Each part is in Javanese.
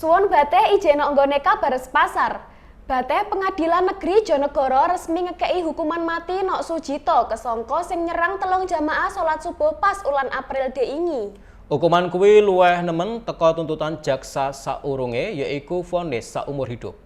Suwon Bateh ije nok nggone kabar sepasar. Bateh, Pengadilan Negeri Jonegoro resmi ngekei hukuman mati nok Sujito, kesongko sing nyerang telung jamaah salat subuh pas ulan April deingi. Hukuman kuwi luweh nemen teka tuntutan jaksa saurunge, yaiku vonis saumur hidup.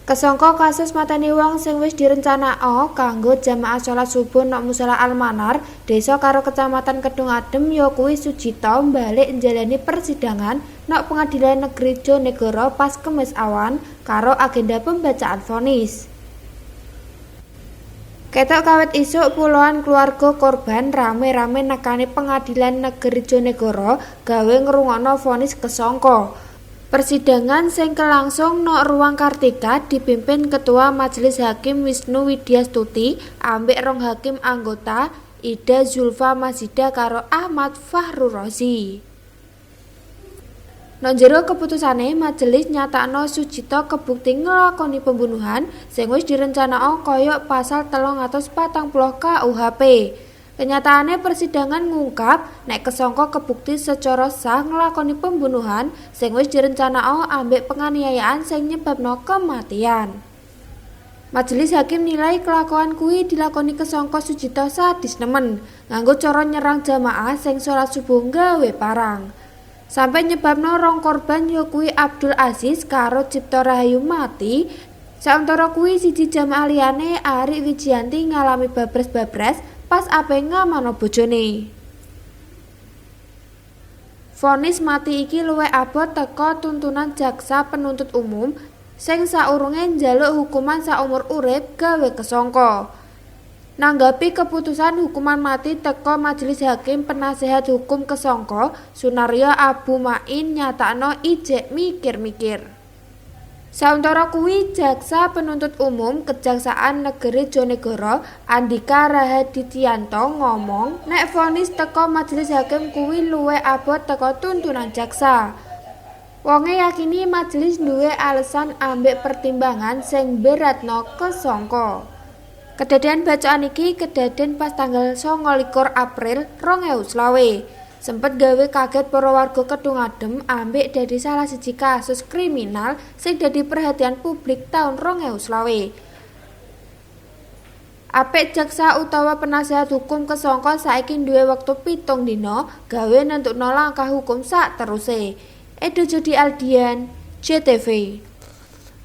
Kesangka kasus mateni wong sing wis direncanakno kanggo jamaah salat subuh nok musala Almanar, desa karo Kecamatan Kedung Adem, ya kuwi Sujito, balik njalani persidangan nok Pengadilan Negeri Jonegoro pas Kemis awan karo agenda pembacaan vonis. Ketok kawit isuk puluhan keluarga korban rame-rame nekani Pengadilan Negeri Jonegoro gawe ngrungokno vonis kesangka. Persidangan sing kelangsung nok Ruang Kartika dipimpin Ketua Majelis Hakim Wisnu Widyastuti ambek rong hakim anggota, Ida Zulfa Masida karo Ahmad Fahrurozi. Nok jero keputusane, majelis nyatakno Sujito kebukti nglakoni pembunuhan sing wis direncanakno kaya pasal 340 KUHP. Kenyataane persidangan ngungkap nek kesangka kebukti secara sah nglakoni pembunuhan sing wis direncanakno ambek penganiayaan sing nyebabno kematian. Majelis hakim nilai kelakuan kuwi dilakoni kesangka Sujito sadis nemen, nganggo cara nyerang jamaah sing salat subuh gawe parang. Sampai nyebabno rong korban, ya kuwi Abdul Aziz karo Cipto Rahayu, mati. Sauntara kuwi, siji jamaah liyane, Ari Wijianti, ngalami babres-babres pas ape ngamanno bojone. Vonis mati iki luwih abot teka tuntunan jaksa penuntut umum sing saurunge njaluk hukuman saumur urip gawe kesangka. Nanggapi keputusan hukuman mati teka majelis hakim, penasehat hukum kesangka, Sunaryo Abu Main, nyatakno ijek mikir-mikir. Sauntara kuwi, Jaksa Penuntut Umum Kejaksaan Negeri Jonegoro, Andika Rahadityanto, ngomong nek vonis teka majelis hakim kuwi luwih abot teka tuntunan jaksa. Wonge yakini majelis duwe alesan ambek pertimbangan sing beratno kesangka. Kedadean bacokan iki kedaden pas tanggal 29 April 2025. Sempet gawe kaget para warga Kedung Adem ambek dadi salah siji kasus kriminal sing dadi perhatian publik taun 2025. Apik jaksa utawa penasehat hukum kesangka saiki duwe wektu 7 dina gawe nentukno langkah hukum sak teruse. Edo Jodi Aldian, JTV.